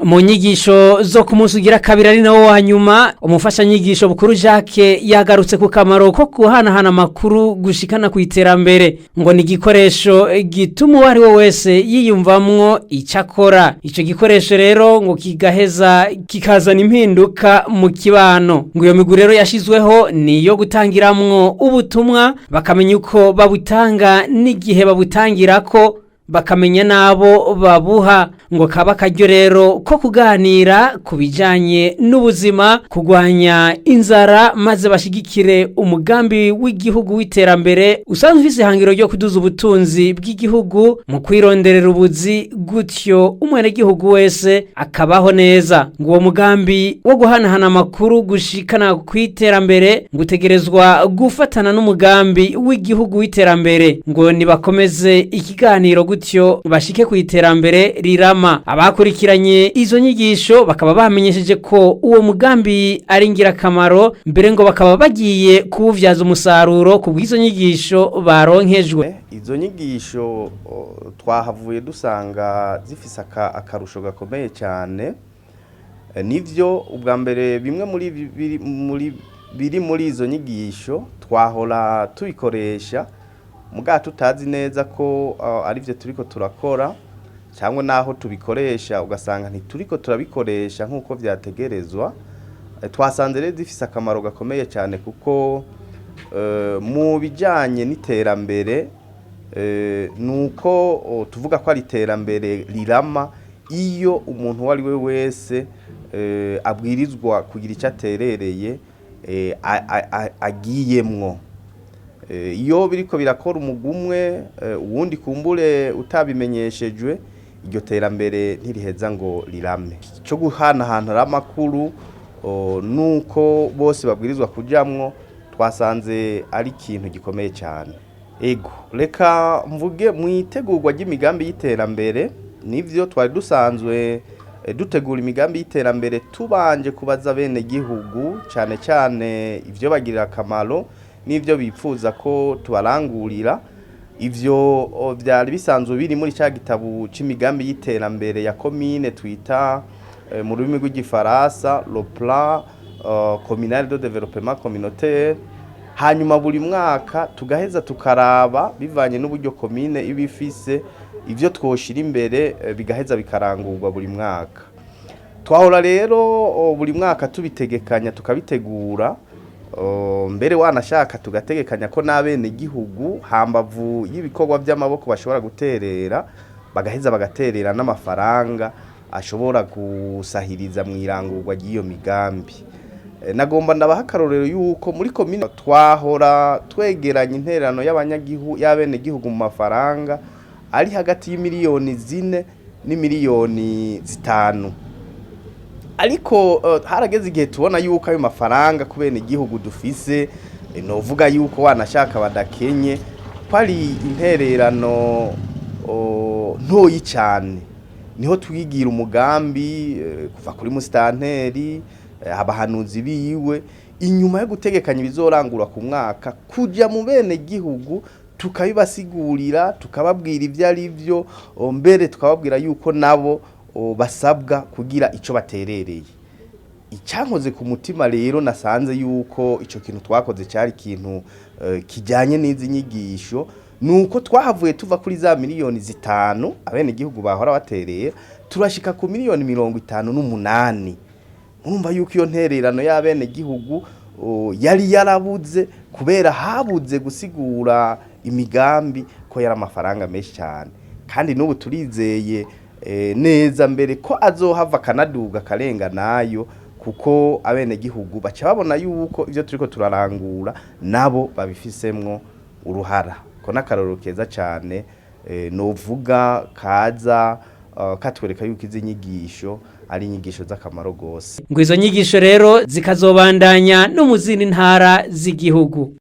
Mu nyigisho zo ku munsi ugira kabiri, ari nawo wa nyuma, umufashanyigisho Bukuru Jacques yagarutse ku kamaro ko guhanahana amakuru gushikana ku iterambere. Ngo ni igikoresho gituma uwo ari we wese yiyumvamwo icyo akora. Icyo gikoresho rero ngo kigaheza kikazana impinduka mu kibano. Ngo iyo migwi rero yashyizweho ni iyo gutangiramwo ubutumwa, bakamenya uko babutanga n'igihe babutangirako, bakamenya n'abo babuha. Ngo kaba akaryo rero ko kuganira ku bijyanye n'ubuzima, kurwanya inzara, maze bashyigikire umugambi w'igihugu w'iterambere usanzwe ufise ihangiro ryo kuduza ubutunzi bw'igihugu mu kwironderera ubuzi, gutyo umwenegihugu wese akabaho neza. Ngo uwo mugambi wo guhanahana amakuru gushikana ku iterambere ngo utegerezwa gufatana n'umugambi w'igihugu w'iterambere. Ngo nibakomeze ikiganiro gutyo bashike ku iterambere rirama. Abakurikiranye izo nyigisho bakaba bamenyesheje ko uwo mugambi ari ingirakamaro, mbere ngo bakaba bagiye kuwubyaza umusaruro ku bw'izo nyigisho baronkejwe. Izo nyigisho twahavuye dusanga zifise akarusho gakomeye cyane. Nivyo, ubwa mbere bimwe muri biri muri izo nyigisho twahora tubikoresha muga tutazi neza ko arivyo turiko turakora, cyangwa naho tubikoresha ugasanga ntituriko turabikoresha nk'uko vyategerezwa. Twasanze rero zifise akamaro gakomeye cyane, kuko mu bijyanye n'iterambere nuko tuvuga ko ari iterambere rirama iyo umuntu uwo ari we wese abwirizwa kugira icyo aterereye agiyemwo. Iyo biriko birakora umugwi umwe, uwundi kumbure utabimenyeshejwe, iryo terambere ntiriheza ngo rirame. Cyo guhanahana amakuru nuko bose babwirizwa kujamwo, twasanze ari ikintu gikomeye cyane. Ego, reka mvuge mu itegurwa ry'imigambi y'iterambere. Nivyo, twari dusanzwe dutegura imigambi y'iterambere tubanje kubaza bene gihugu cyane cyane ivyo bagirira akamaro n'ivyo bipfuza ko tubarangurira. Ivyo vyari bisanzwe biri muri cya gitabo c'imigambi y'iterambere ya komine twita mu rurimi rw'igifaransa le plan communal de développement communautaire. Hanyuma buri mwaka tugaheza tukaraba, bivanye n'uburyo komine iba ifise, ivyo twoshira imbere, bigaheza bikarangurwa buri mwaka. Twahora rero buri mwaka tubitegekanya, tukabitegura, mbere wanashaka tugategekanya ko n'abene gihugu hambavu y'ibikorwa by'amaboko bashobora guterera, bagaheza bagaterera n'amafaranga ashobora gusahiriza mu irangurwa ry'iyo migambi. Nagomba ndabaha akarorero yuko muri komine twahora twegeranya intererano y'abanyagihugu, y'abenegihugu mu mafaranga ari hagati y'imiliyoni 4 n'imiliyoni 5. Ariko harageze igihe tubona yuko ayo mafaranga ku benegihugu dufise, novuga yuko wanashaka badakenye, ko ari intererano ntoyi cyane. Niho twigira umugambi kuva kuri musitanteri, abahanuzi biwe, inyuma yo gutegekanya ibizorangura ku mwaka, kuja mu bene gihugu tukabibasigurira, tukababwira ibyo ari byo, mbere tukababwira yuko nabo basabwa kugira ico baterereye. Icyankoze ku mutima rero, nasanze yuko ico kintu twakoze cyari ikintu kijyanye n'izi nyigisho, nuko twahavuye tuva kuri za miliyoni 5 abenegihugu bahora batereye, turashika ku miliyoni 58. Urumva yuko iyo ntererano y'abenegihugu yari yarabuze kubera habuze gusigura imigambi ko yari amafaranga menshi cyane. Kandi n'ubu turizeye neza mbere ko azohava akanaduga akarenga nayo, kuko abenegihugu baca babona yuko ibyo turiko turarangura nabo babifisemwo uruhara. Ko n'akarorero keza cyane novuga kaza katwereka yuko izi nyigisho ari inyigisho z'akamaro gose. Ngo izo nyigisho rero zikazobandanya no mu zindi ntara z'igihugu.